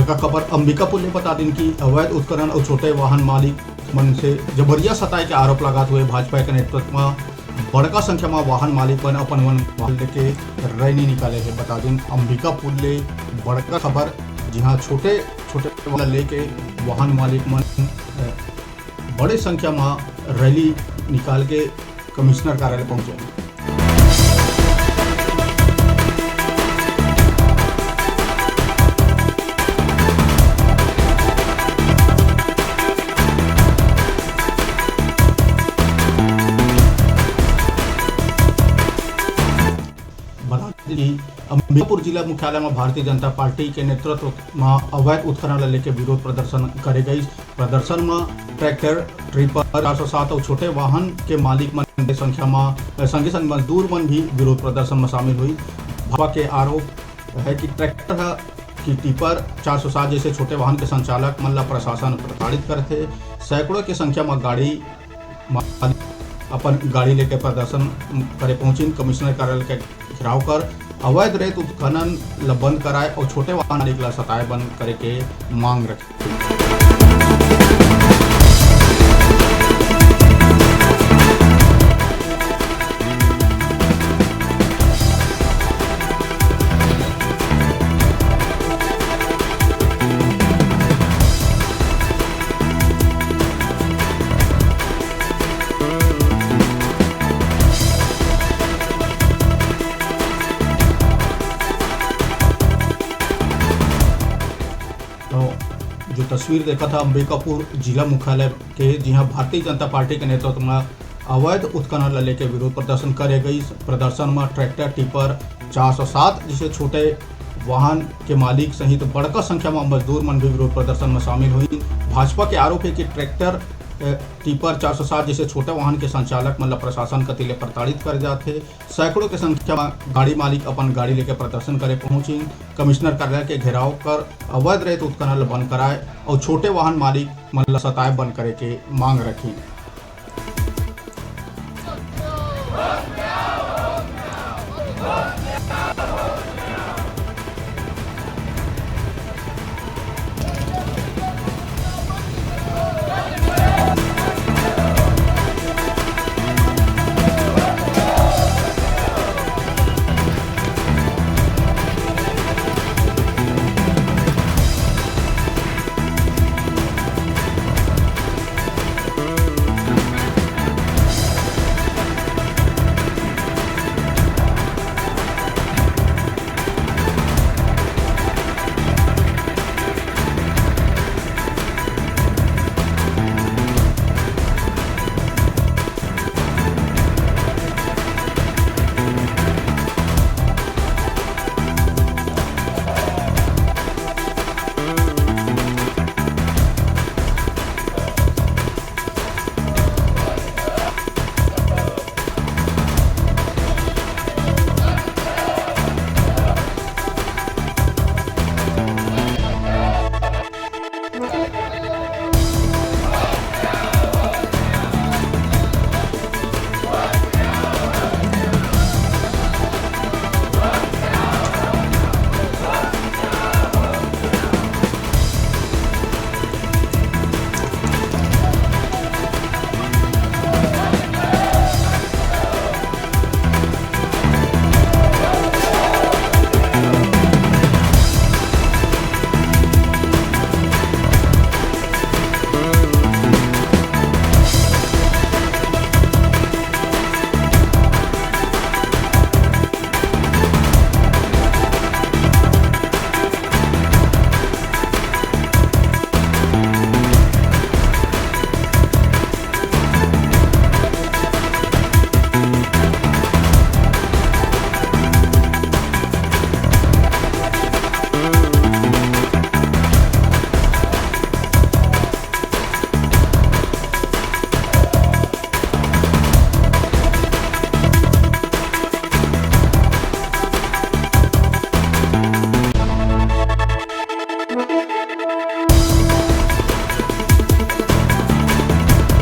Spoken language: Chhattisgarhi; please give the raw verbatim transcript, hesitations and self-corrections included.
बड़का खबर अंबिकापुर ले बता दिन कि अवैध उत्खनन अउ छोटे वाहन मालिक मन से जबरिया सताए के आरोप लगात हुए भाजपा के नेतृत्व म बड़का संख्या म वाहन मालिक मन अपन मन वाहन लेके रैली निकाले हे। बता दिन अंबिकापुर ले बड़का खबर, जिहां छोटे छोटे वाहन लेके वाहन मालिक मन, अ, बड़े संख्या म रैली निकाल के कमिश्नर कार्यालय पहुंचे। बता दें कि अंबिकापुर जिला मुख्यालय म भारतीय जनता पार्टी के नेतृत्व म अवैध उत्खनन ल लेके विरोध प्रदर्शन करे गइस। प्रदर्शन म ट्रैक्टर, ट्रिपर चार सौ सात अउ छोटे वाहन के मालिक मन के संख्या म, संगे संग मजदूर मन भी विरोध प्रदर्शन म शामिल हुई। भाजपा के आरोप है कि ट्रैक्टर ह, कि टिपर चार सौ सात जैसे छोटे वाहन के संचालक मन ला प्रशासन प्रताड़ित करथे। सैकड़ों के संख्या म गाड़ी मालिक अपन गाड़ी लेके प्रदर्शन करे पहुंचिन। कमिश्नर कार्यालय के घेराव कर अवैध रेत उत्खनन ल बंद कराए अउ छोटे वाहन मालिक ल सताए बंद करे के मांग रखे। तो जो तस्वीर देखा था अंबिकापुर जिला मुख्यालय के, जिहां भारतीय जनता पार्टी के नेतृत्व में अवैध उत्खनन ल लेके विरोध प्रदर्शन करे गइस। प्रदर्शन म ट्रैक्टर, टिपर चार सौ सात जैसे छोटे वाहन के मालिक सहित बड़का संख्या म मजदूर मन भी विरोध प्रदर्शन म शामिल हुई। भाजपा के आरोप है कि ट्रैक्टर, अ, टिपर चार सौ सात जैसे छोटे वाहन के संचालक मन ल प्रशासन कति ले प्रताड़ित करे जाथे। सैकड़ों के संख्या म गाड़ी मालिक अपन गाड़ी लेके प्रदर्शन करे पहुंचिन। कमिश्नर कार्यालय के घेराव कर अवैध रेत उत्खनन ल बंद कराए अउ छोटे वाहन मालिक मन ल सताए बंद करे के मांग रखिन।